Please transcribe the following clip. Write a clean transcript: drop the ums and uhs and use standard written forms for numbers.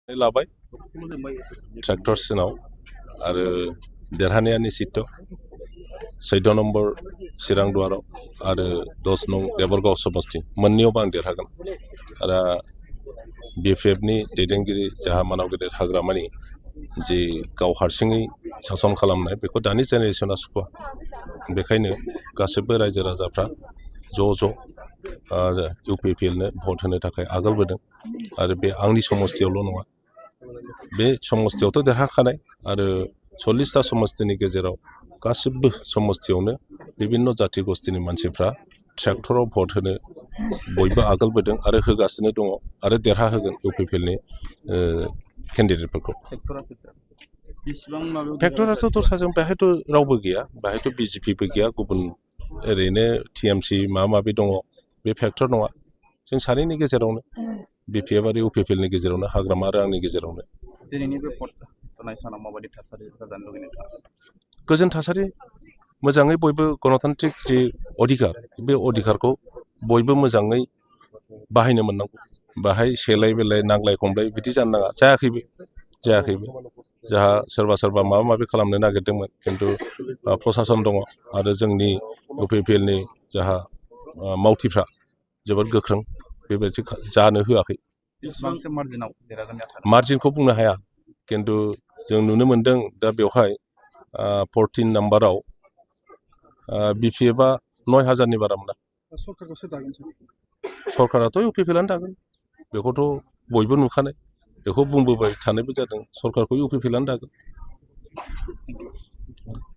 लाबाय ट्रेक्टरसिनाव आरो देरहानाया निश्चित 14 नम्बर चिरां दुवाराव आरो 10 नं देबरगाव समस्ति मोननैयावबो आं देरहागोन आरो BPFनि दैदेनगिरि जाहा मानाव गेदेर हाग्रामानि जि गाव हारसिङै सासन खालामनाय बेखौ दानि जेनेरेसना सुखुवा बेखायनो गासैबो रायजो राजाफ्रा ज' UPPLनो भट होनो थाखाय आगोलबोदों आरो बे आंनि समस्तियावल' नङा बे समस्तियावथ' देरहाखानाय आरो 40टा समस्तिनि गेजेराव गासिबो समस्तियावनो बिभिन्न जाति गस्तिनि मानसिफ्रा ट्रेक्टराव भट होनो बयबो आगोलबोदों आरो होगासिनो दङ आरो देरहाहोगोन UPPLनि केन्डिडेटफोरखौ फेक्टराथ' दस्राजों बेहायथ' रावबो गैया बेहायथ' BJPबो गैया गुबुन ओरैनो TMC माबा माबि दङ बे फेक्टर नङा जों सानैनि गेजेरावनो BPF आरो UPPLनि गेजेरावनो हाग्रामा आरो आंनि गेजेरावनो दिनैनि बे भट होनाय सानाव माबायदि थासारि जानो लुबैयो नोंथाङा गोजोन थासारि मोजाङै बयबो गणतान्त्रिक जि अधिकार बे अधिकारखौ बयबो मोजाङै बाहायनो मोननांगौ बाहाय सेलाय बेलाय नांलाय खमलाय बिदि जानो नाङा जायाखैबो जाहा सोरबा माबा माबि खालामनो नागिरदोंमोन खिन्थु प्रसासन दङ आरो जोंनि UPPLनि जाहा मावथिफ्रा जोबोद गोख्रों बेबायदि जानो होआखै मार्जिनखौ बुंनो हाया खिन्थु जों नुनो मोनदों दा बेवहाय 14 नाम्बाराव BPFआ 9,000नि बारा मोना सरकाराथ' UPPLआनो दागोन बेखौथ' बयबो नुखानाय बेखौ बुंबोबाय थानायबो जादों सरकारखौ UPPLआनो दागोन